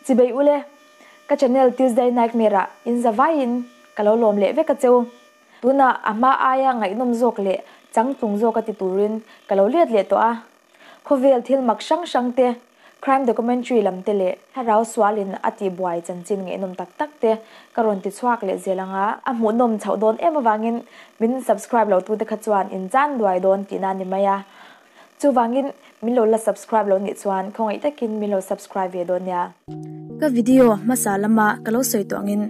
Chibei ule, ka channel Tuesday Nightmare ah in za vaiin ka lo lawm leh vek a cheu. Tunah a hma aia ngaihnawm zawk leh changtlung zawk a ti turin ka lo let leh tawh a. Khawvel thil mak hrang hrang te, crime documentary lam te leh thlarau sualin a tihbuai chanchin ngaihnawm tak tak te ka rawn ti chhuak leh zel ang a. A hmuhnawm chhoh dawn em avangin min subscribe lo tute kha chuan in chan duai dawn tihna a ni mai a. Chuvangin min lo la subscribe lo nih chuan khawngaih takin min lo subscribe ve dawn nia. Ka video hmasa lama ka lo sawi tawh angin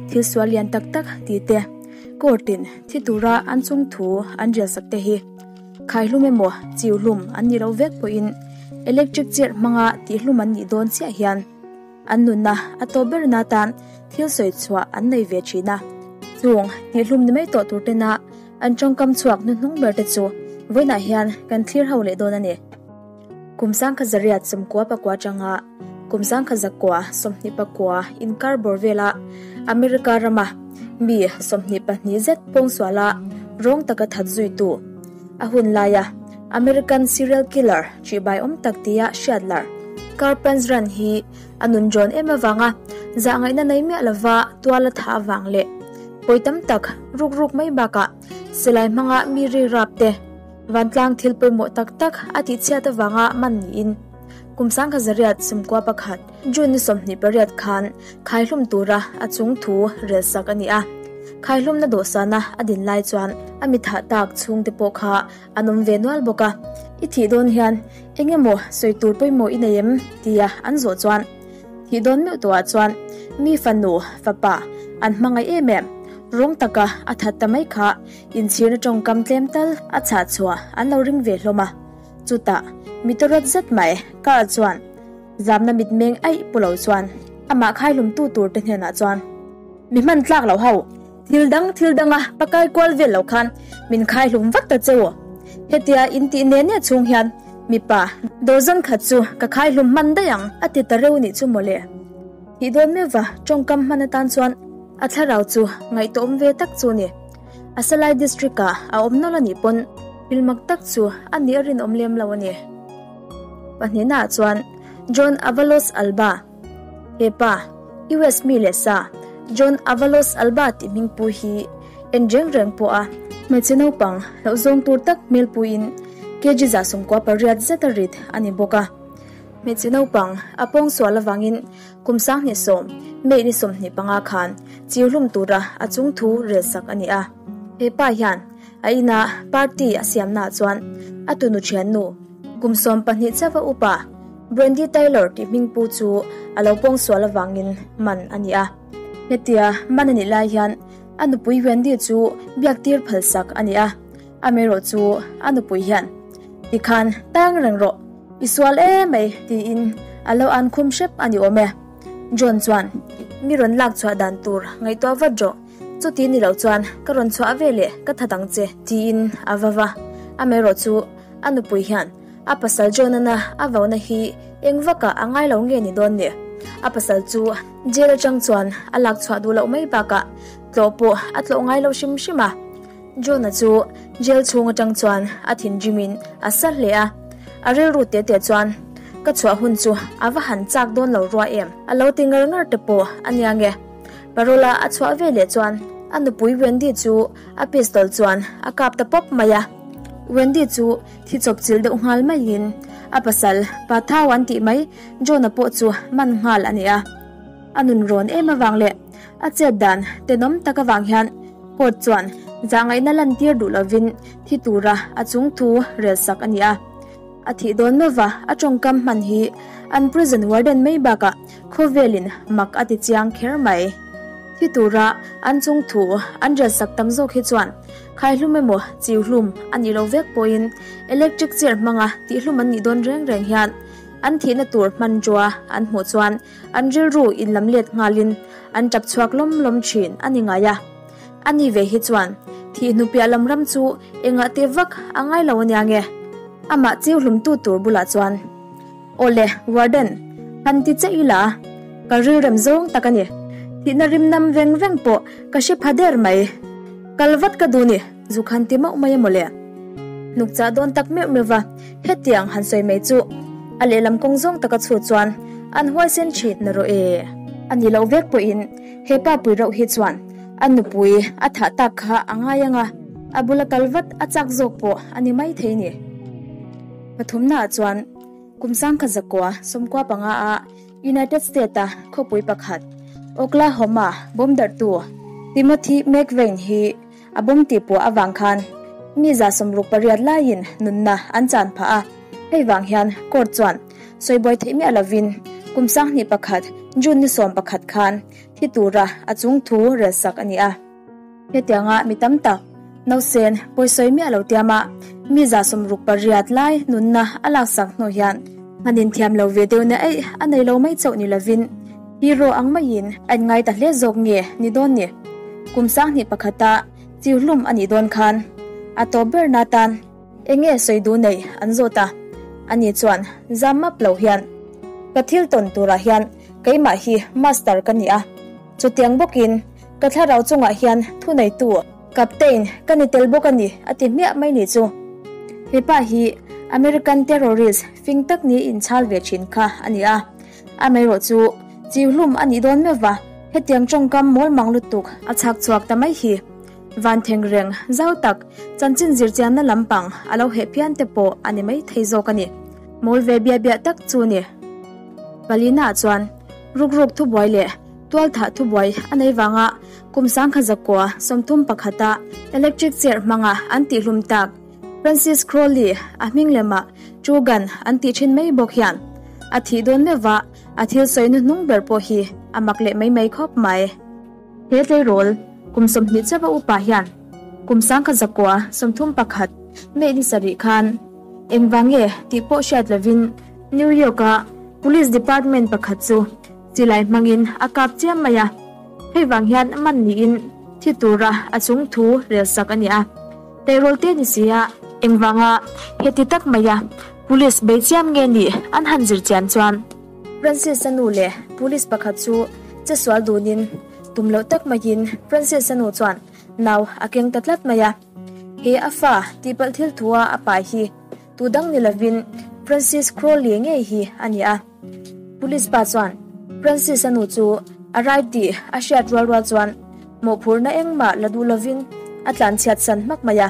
thil sual lian tak tak tih te, court in thi tura an chung thu an rel sak te hi Khaihlum emaw chiuhlum an nih loh vek pawhin electric chair hmanga tihhlum an nih dawn chiah hian an nunna a tawp berna atan thil sawi chhuah an nei ve thin a. Chung tihhlum ni mai tawh tur tena an tawngkam chhuak hnuhnung ber te chu vawiinah hian kan thlir ho leh dawn a ni. Kum sangkha zariat sawmkua pakua atanga kum sangkha zakua 24 inkar bawr vela America rama mi 22 zet pawngsuala rawng taka that zuitu a hun laia American serial killer ṭihbai awm tak tia hriat larh Carl Panzram hi a nun rawn em avanga zahngaihna nei miah lova tuala tha avang leh pawi tam tak ruk ruk mai bakah silai hmanga mi ri rap te Vantlang thil pawimawh tak tak a tihchhiat avanga man niin kum sangkha zariat 11 June ni 28 khan khaihlum tura a chung thu rel sak a ni a. Khaihlumna dawhsana a din lai chuan a mi thah tak chhungte pawh kha an awm ve nual bawk a. I thih dawn hian eng emaw sawi tur pawimawh i nei em? tia an zawh chuan thih dawn meuh tawhah chuan mi fanu fapa an hmangaih em em rawng taka a that ta mai kha Inchhirna tawngkam tlem tal a chhah chhuah an lo ring ve hlawm a, chutah mi tawrawt zet mai Carl chuan zamna mitmeng aih pu lo chuan amah khaihlumtu tur te hnenah chuan, Mi hman tlak lo ho, thil dang thil danga pakai kual vel lo khan min khaihlum vat ta che u. Hetia in tih ne ne chhung hian mipa dozen khat chu ka khaihlum hman daih ang a ti ta reuh nih chu mawle. Thih dawn meuhva tawngkam hman atan chuan a thlarau chu ngaihtuahawm ve tak chu ni. A Salai District ah a awm nawlh a nih pawn thil mak tak chu a nih a rinawm lem lo a ni. Pahnihna ah chuan John Avalos Alba, he pa US mi leh sa John Avalos Alba tih hming pu hi en reng reng pawh a hmeichhe naupang hlauhzawng tur tak hmel puiin kg 98 zet a rit a ni bawk a. Hmeichhe naupang a pawngsual avangin Kum 2010, May ni 25 khan chiuhlum tura a chung thu rel sak a ni a. He pa hian a ina party a siamnaah chuan a tunu thiannu kum 12 chauha upa Brandy Taylor tih hming pu chu a lo pawngsual avangin man a ni a. Hetia man a nih lai hian a nupui Wendy chu biak tir phal sak a ni a, amaherawh chu a nupui hian tikhan tang reng rawh. I sual em mai tiin a lo an khum hrep a ni awm e. John chuan, Mi rawn lak chhuah dan tur ngaihtuah vat rawh, chuti ni lo chuan ka rawn chhuah ve leh ka that ang che tiin a va va. Amaherawh chu a nupui hian a pasal John-ana a vauna hi eng vakah a ngai lo nge ni dawn ni. A pasal chu jail atang chuan a lak chhuah duh loh mai bakah tlawh pawh a tlawh ngai lo hrim hrim a. John-a chu jail chhung atang chuan a thinrimin a sa hle a, a rilru te te chuan, Ka chhuah hun chu a va han chak dawn lo rua em? A lo ti ngar ngar te pawh a nia nge. Parola a chhuah ve leh chuan a nupui Wendy chu a pistol chuan a kap ta pawp mai a. Wendy chu thi chawp chilh deuh nghal maiin a pasal pa thau an tih mai John-a pawh chu man nghal a ni a. A nun rawn em avang leh a chet dan tenawm tak avang hian court chuan zahngaihna lantir duh lovin thi tura a chung thu rel sak a ni a. A thih dawn meuhva a tawngkam hman hi an prison warden mai bakah khawvelin mak a ti chiang kher mai. Thi tura an chung thu an rel sak tam zawk hi chuan khaihlum emaw chiuhlum a nih loh vek pawhin electric chair hmanga tihhlum an nih dawn reng reng hian an thihna tur hmanrua an hmuh chuan An rilru in lam let nghalin an tap chhuak lawm lawm thin a ni ngai a. A ni ve hi chuan thih hnu piah lam ram chu engah te vak a ngai lo ania nge. Amah chiu hlumtu tur bulah chuan, Awle, Warden, han ti che ila, ka rilrem zawng tak a ni. Thihna rim nam veng veng pawh ka hre pha der mai. Kal vat ka duh ni, zuk han ti mauh mai a mawle. Hnuk chah dawn tak meuh meuh va, hetiang han sawi mai chu a lehlam kawng zawng taka chhut chuan. an huaisen thin na rawh e. A ni loh vek pawhin he pa pui reuh hi chuan a nupui a thah tak kha a ngai ang a, a bula kal vat a chak zawk pawh a ni maithei ni. Pathumnaah chuan kum sangkhat zakua sawmkua panga a United States-a khawpui pakhat Oklahoma bomb darhtu Timothy McVeigh hi a bomb tihpuah avang khan mi 68 laiin nunna an chan phah a. Hei vang hian court chuan sawibuai theih miah lovin kum 21 June ni 11 khan thi tura a chung thu relsak a ni a. Hetianga mi tam tak, nausen pawisawi miah lo tiama mi 68 lai nunna a laksak hnu hian an inthiam lo ve deuh na eih a nei lo mai chauh ni lovin hero ang maiin a inngai ta hle zawk nge ni dawn ni. Kum 21 a chiuhlum a nih dawn khan a tawp ber na tan Eng nge sawi duh nei an zawt a, ani chuan zam map lo hian, Ka thil tawn turah hian keimah hi master ka ni a, chutiang bawkin ka thlarau chungah hian thuneitu, captain, ka ni tel bawk a ni a ti hmiah mai ni chu. He pa hi American terrorist fing tak ni inchhal ve thin kha a ni a, amaherawh chu chiuhlum a nih dawn meuh va, hetiang tawngkam mawl mang lutuk a chhak chhuak ta mai hi. Van theng reng zau tak chanchin zirchianna lampang a lo heh phian te pawh a ni mai thei zawk a ni. Mawl ve biah biah tak chu ni. Palina chuan rukruk thubuai leh tualthah thubuai a nei vanga kum 1931 a electric chair hmanga an tihhlum tak Francis Crowley a hming lemah True Gun an tih thin mai bawk hian a thih dawn meuh a, a thil sawi hnuhnung ber pawh hi a mak leh mai mai khawp mai. He tleirawl kum 20 chauha upa hian kum 1931 May ni sarih khan engvang nge tih pawh hriat lovin New York-a Police Department pakhat chu chilai hmangin a kap chiam mai a. Hei vang hian man niin thi tura a chung thu rel sak a ni a. Tleirawl te ni si a, engvanga heti tak maia Police bei chiam nge nih an han zir chian chuan, Francis-a nu leh police pakhat chu che sual dunin tum loh tak maiin Francis-a nu chuan nau a keng ta tlat mai a. He a fa tihpalh thil thua a pai hi tu dang ni lovin Francis Crowley ngei hi a ni a. Police pa chuan Francis-a nu chu a rai tih a hriat rual rual chuan mawhphurhna engmah la duh lovin a tlanchhiat san hmak mai a.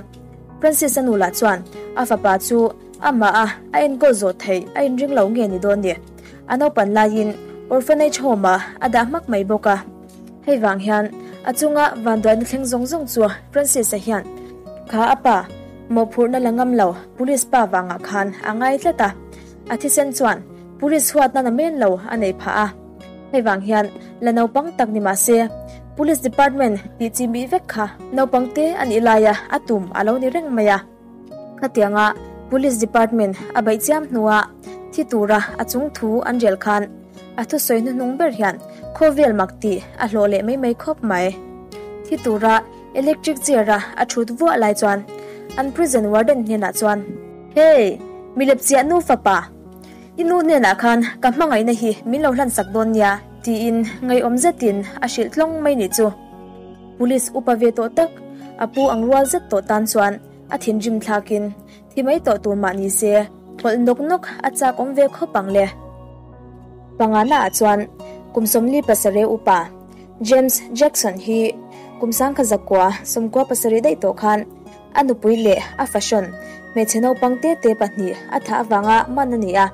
Francis-a nu lah chuan a fapa chu Amah a a enkawl zawh theih a inring lo nge ni dawn ni. A naupan laiin orphanage home ah a dah hmak mai bawk a. Hei vang hian a chunga vanduaina thleng zawng zawng chu Francis-a hian kha a pa mawhphurhna la ngam lo police pa vangah khan a ngai tlat a. A thisen chuan police huatna na men lo a nei phah a. Hei vang hian la naupang tak ni mah se police department tih chi mih vek kha naupang te a nih laia a tum a lo ni reng mai a. Khatianga Police Department a beih chiam hnua thi tura a chung thu an rel khan a thusawi hnuhnung ber hian khawvel mak tih a hlawh leh mai mai khawp mai. Thi tura electric chair a a thut vuah lai chuan an prison warden hnenah chuan, Hey! Milep chiah nu fapa, i nu hnenah khan ka hmangaihna hi min lo hlansak dawn nia tiin ngeiawm zetin a hrilh tlawng mai nih chu. Police upa ve tawh tak, a pu ang rual zet tawh tan chuan a thinrim thlakin thi mai tawh tur mah ni se hawlh nawk nawk a chak awm ve khawp ang le. Pangana ah chuan kum 47 upa James Jackson hi kum 1997 daih tawh khan a nupui leh a fahrawn hmeichhe naupang te te pahnih a thah avanga man a ni a,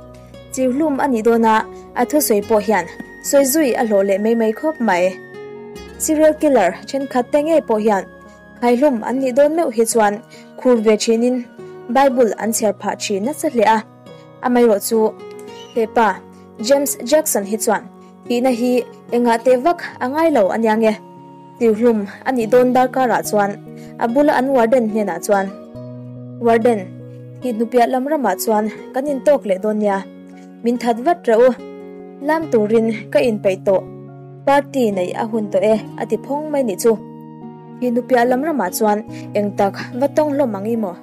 chiuhlum a nih dawn a, a thusawi pawh hian sawi zui a hlawh leh mai mai khawp mai. Serial killer thenkhat te ngei pawh hian khaihlum an nih dawn meuh hi chuan khur ve thinin Bible an chhiar phah thin nasa hle a, amaherawh chu hepa James Jackson hi chuan tihna hi engah teh vak a ngai lo a nia nge. Tiuhlum a nih dawn darkarah chuan a bula an warden hnenah chuan, Warden, hi hnupiah lam ramah chuan kan intawk leh dawn nia, min that vat reuh u. Lam turin ka inpeih tawh, party neih a hun tawh e a ti phawng mai nih chu. Hi hnupiah lam ramah chuan eng tak va tawng hlawm ang i maw?